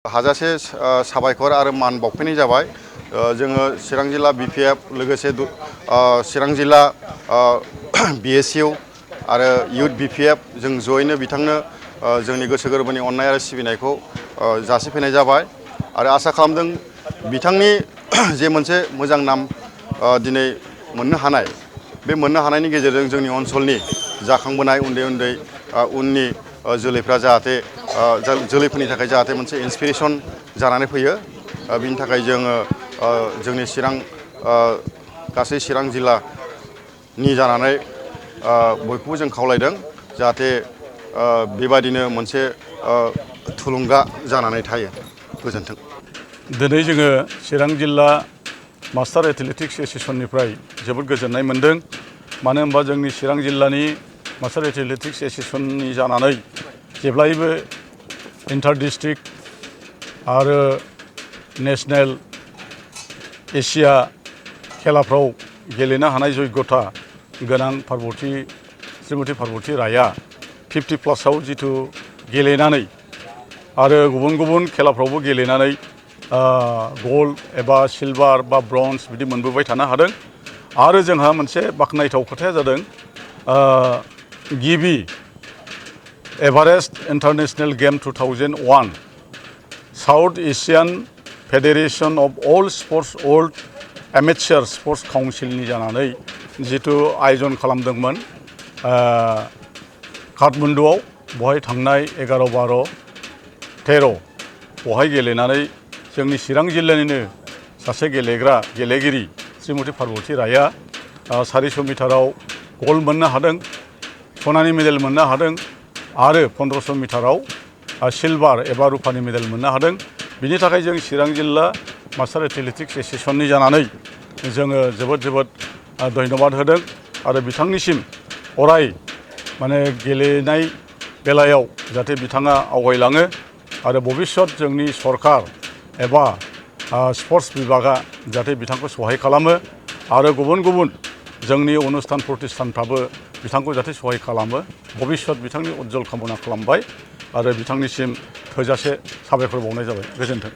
हाजासे साबायखर आरो मान बावफैनाय जाबाय। जोङो चिरां जिल्ला बिपिएफ लोगोसे चिरां जिल्ला बिएसइउ आरो इउथ बिपिएफ जों जयैनो बिथांनो जोंनि गोसो गोरबोनि अननाय आरो सिबिनायखौ जासिफैनाय जाबाय आरो आसा खालामदों बिथांनि जे मोनसे मोजां नाम दिनै मोननो हानाय बे मोननो हानायनि गेजेरजों जोंनि ओनसोलनि जाखांबोनाय उन्दै उन्दै उननि जोलैफ्रा जाहाथे जोलैफोरनि थाखाय जाहाथे मोनसे इन्सपिरेसन जानानै फैयो। बिनि थाखाय जोङो जोंनि गासै चिरां जिल्लानि जानानै बयखौबो जों खावलायदों जाहाथे बेबादिनो मोनसे थुलुंगा जानानै थायो। गोजोन्थों। दिनै जोङो चिरां जिल्ला मास्टार एथलेटिक्स एस'सिएशननिफ्राय जोबोद गोजोननाय मोन्दों। मानो होनबा जोंनि चिरां जिल्लानि मास्टार एथलेटिक्स एस'सिएशननि जानानै जेब्लायबो इन्टार डिस्ट्रिक्ट आरो नेशनेल एसिया खेलाफ्राव गेलेनो हानाय जग्यता गोनां श्रीमती पार्बती राया 50+ जिथु गेलेनानै आरो गुबुन गुबुन खेलाफ्रावबो गेलेनानै गल्ड एबा सिलभार बा ब्रन्ज बिदि मोनबोबाय थानो हादों। आरो जोंहा मोनसे बाख्नायथाव खोथाया जादों गिबि Everest international game 2001 South Asian federation of all sports world amateur sports काउन्सिलनि जानानै जिथु आयोजन खालामदोंमोन काठमान्डुआव बहाय थांनाय 11, 12, 13 बहाय गेलेनानै जोंनि चिरां जिल्लानिनो सासे गेलेगिरि श्रीमती पार्बती राया 400 मिटाराव गल्ड मोननो हादों, सनानि मेडेल मोननो हादों आरो 1500 मिटाराव सिलभार एबा रुपानि मेडेल मोननो हादों। बिनि थाखाय जों चिरां जिल्ला मास्टार एथलेटिक्स एस'सिएशननि जानानै जोङो जोबोद धन्यबाद होदों आरो बिथांनिसिम अराय गेलेनाय बेलायाव जाहाथे बिथाङा आवगायलाङो आरो भबिष्यत जोंनि सरकार एबा स्पर्ट्स बिभागा जाहाथे बिथांखौ सहाय खालामो आरो गुबुन गुबुन जोंनि अनुस्थान प्रतिष्ठानफ्राबो बिथांखौ जाहाथे सहाय खालामो। भबिष्यत बिथांनि उज्जवल कामना खालामबाय आरो बिथांनिसिम थोजासे साबायखर बावनाय जाबाय। गोजोन्थों।